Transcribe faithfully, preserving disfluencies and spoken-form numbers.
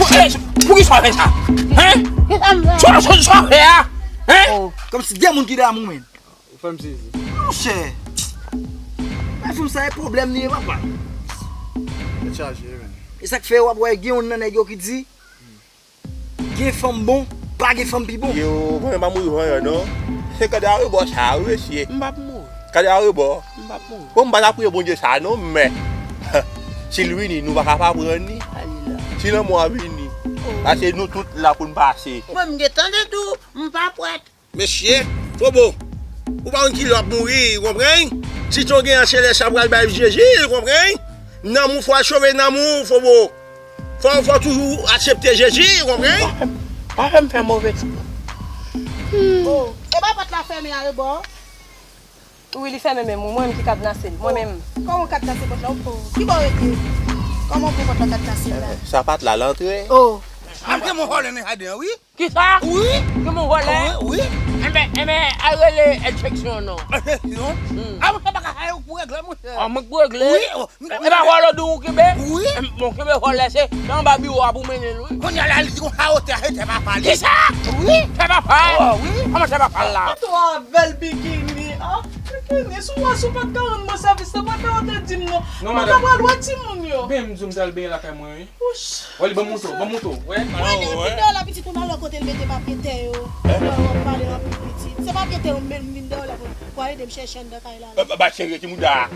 Hey, pou ki sa w fè sa? Hein? Sa w sa w fè a? Hein? Kòmsi gen moun ki dèyè mwen menm. Ou fè m sezi. Monchè. Bay fanm sa e pwoblèm li ye papa. Tèt chaje, men. E sa k fè w ap wè gen youn nan nèg yo ki di gen fanm bon, pa gen fanm pi bon. Yo, mwen pa mouri vanyan non. Se kade arebò sa wi mesye. M p ap mouri. Kade arebò. M p ap mouri. Bon, m pa ta priye Bondye sa non, men si l vini, nou pa ka pa pran ni. Si lanmò a vini, pase nou tout la pou n pase. Mwen m gentan detou, m pa pwèt. Mesye, Fobo, ou pa konn kilè w ap mouri, ou konprann? Ti ton gen an se lè sa pral bay Jezi, ou konprann? Nanm ou fò al sove nanm ou, Fobo. Fò fò toujou aksepte Jezi, ou konprann? Pa fè m fè move ti. Oh, e pa pòt la fèmen arebò? Wi, li fèmen menm, wi, mwen menm ki kadnase l, mwen menm. Kòman w kadnase pòt la? Oh, ki bò w rete? Kòman w pran pòt la kadnase l la? Sapat la, l antre. Oh. Antre mon vòlè nan jaden an, wi. Kisa? Wi. Ki mon vòlè? Wi, wi. Enben, enben, al rele enspeksyon non. Enspeksyon? A, mwen se bagay sa yo pou regle, monchè. An mwen k pou regle? Wi, oh, E pa vòlè w di w kenbe? Wi. Bon, kenbe vòlè se nan anba biwo a pou mennen l, wi. Kounye a la, li di konsa otè a se tè papa li. Kisa? Wi. Tè papa? Oh, wi. Kòman tè papa l la? Mwen tou avè l bikini. Ah, bikini, si w wè si w pa t ka rann mwen sèvis la, pa fè w te di m non. Non, Mwen madam. ta pral wè timoun yo. Ben, m di w m t al benyen lakay mwen, wi. Wouch. Wè li ban m mouto, ban m mouto. Wè. Mwen de vin deyò la pitit ou nan lòt kote l mete papye tè yo. Lè w ap pale anpil pitit. Se papye tè yo m vin deyò la pou, pou al ede m chèche anndan kay la. Ba cheri ti mouda.